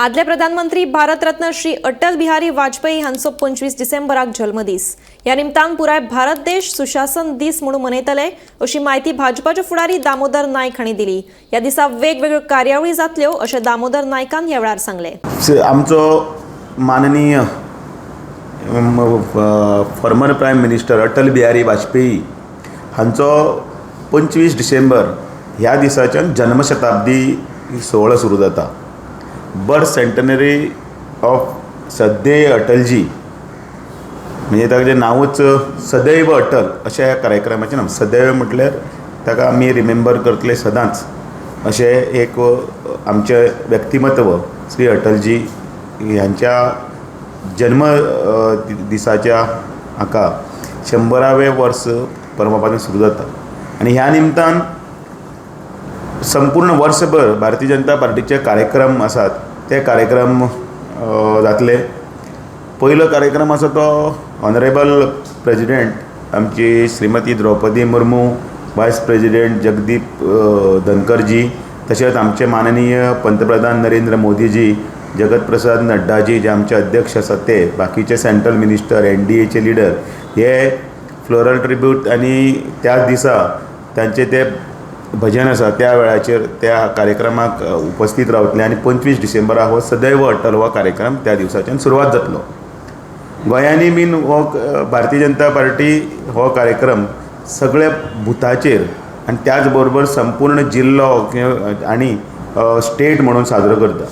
आदले प्रधानमंत्री भारतरत्न श्री अटल बिहारी वाजपेयी हांचो 25 डिसेंबराक जल्मदीस. ह्या निमतान पुराय भारत देश सुशासन दीस म्हणून मनयतले, अशी म्हायती भाजपाचे फुडारी दामोदर नायक हांणी दिली. ह्या दिसा वेगवेगळ्यो कार्यावळी जातल्यो, अशें दामोदर नायकान ह्या वेळार सांगलें. आमचो माननीय former prime minister Atal Bihari Vajpayee हांचो 25 डिसेंबर ह्या दिसाच्यान जन्मशताब्दी सुवाळो सुरू जाता. बर्थ सेंटनरी ऑफ श्रद्धेय अटलजी, म्हणजे ताचें नांवूच सदैव अटल अशें ह्या कार्यक्रमाचें नांव. सदैव म्हटल्यार ताका आमी रिमेंबर करतले सदांच, अशें एक आमचें व्यक्तिमत्व श्री अटलजी ह्यांच्या जन्म दिसाच्या हाका 100वें वर्स परंपरा सुरू जाता आनी ह्या निमतान संपूर्ण वर्सभर भारतीय जनता पार्टीचे कार्यक्रम आसात, ते कार्यक्रम जातले. पयलो कार्यक्रम आसा तो ऑनरेबल प्रेजिडेंट आमची श्रीमती द्रौपदी मुर्मू, वायस प्रेजिडेंट जगदीप धनकरजी, तशेंच आमचे माननीय पंतप्रधान नरेंद्र मोदीजी, जगत प्रसाद नड्डाजी जे आमचे अध्यक्ष आसात ते, बाकीचे सेंट्रल मिनिस्टर, एनडीएचे लिडर हे फ्लोरल ट्रिब्यूट आनी त्याच दिसा तांचे ते भजन आसा, त्या वेळाचेर त्या कार्यक्रमाक उपस्थीत रावतले आनी 25 डिसेंबराक हो सदैव अटल हो कार्यक्रम त्या दिवसाच्यान सुरवात जातलो. गोंयांनी बीन हो भारतीय जनता पार्टी हो कार्यक्रम सगळ्या बुथाचेर आनी त्याच बरोबर संपूर्ण जिल्लो आनी स्टेट म्हणून साजरो करता.